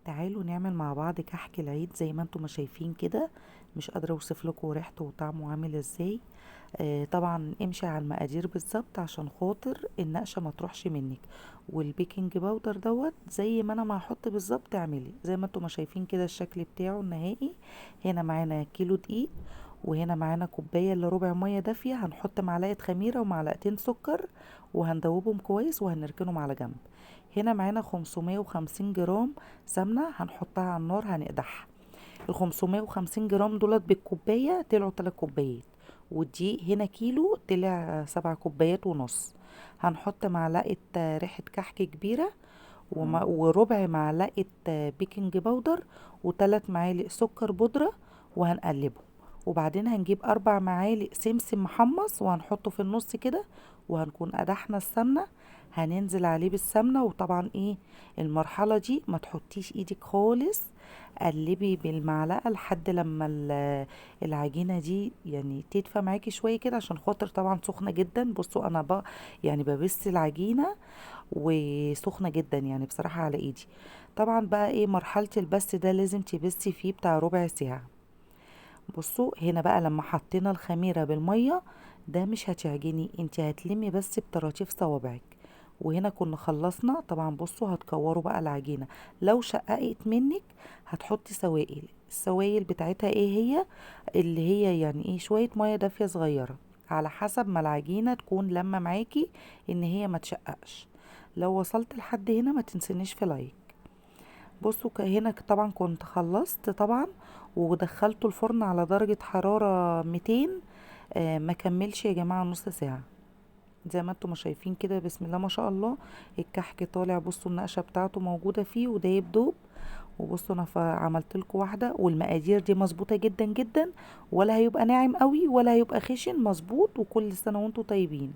تعالوا نعمل مع بعض كحك العيد زي ما انتم ما شايفين كده. مش قادرة اوصف لكم ريحته وطعمه عامل ازاي. طبعا امشي على المقادير بالظبط عشان خاطر النقشه ما تروحش منك، وال baking powder دوت زي ما انا ما هحط بالظبط اعملي زي ما انتم ما شايفين كده الشكل بتاعه النهائي. هنا معانا كيلو دقيق، وهنا معانا كوباية الا ربع مية دافيه، هنحط معلقه خميره ومعلقتين سكر وهندوبهم كويس وهنركنهم على جنب. هنا معانا 550 جرام سمنه هنحطها على النار هنقدحها. ال 550 جرام دولت بالكوبايه طلعوا 3 كوبايات، والدقيق هنا كيلو طلع 7 كوبايات ونص. هنحط معلقه ريحه كحك كبيرة وربع معلقه baking powder وتلات معالق سكر بودره وهنقلبهم. وبعدين هنجيب 4 معالق سمسم محمص وهنحطه في النص كده، وهنكون قدحنا السمنة هننزل عليه بالسمنه. وطبعا المرحلة دي ما تحطيش ايدك خالص، قلبي بالمعلقه لحد لما العجينة دي تدفى معاكي شوية كده، عشان خاطر طبعا سخنة جدا. بصوا انا ببس العجينة وسخنه جدا بصراحة على ايدي. طبعا بقى مرحلة البس ده لازم تبسي فيه بتاع ربع ساعة. بصوا هنا بقى لما حطينا الخميره بالمية ده مش هتعجني، انت هتلمي بس بطراطيف صوابعك. وهنا كنا خلصنا طبعا. بصوا هتكوروا بقى العجينة، لو شققت منك هتحطي سوائل. السوائل بتاعتها ايه هي؟ اللي هي شوية مية دافيه صغيرة على حسب ما العجينة تكون لما معاكي ان هي ما تشققش. لو وصلت لحد هنا ما تنسينيش في لايك. بصوا هنا طبعا كنت خلصت طبعا ودخلته الفرن على درجه حرارة 200، ما كملش يا جماعة نص ساعة. زي ما انتم ما شايفين كده بسم الله ما شاء الله الكحك طالع. بصوا النقشه بتاعته موجودة فيه ودايب دوب. وبصوا انا عملت لكم واحدة، والمقادير دي مظبوطة جدا جدا، ولا هيبقى ناعم قوي ولا هيبقى خشن، مظبوط. وكل سنة وانتم طيبين.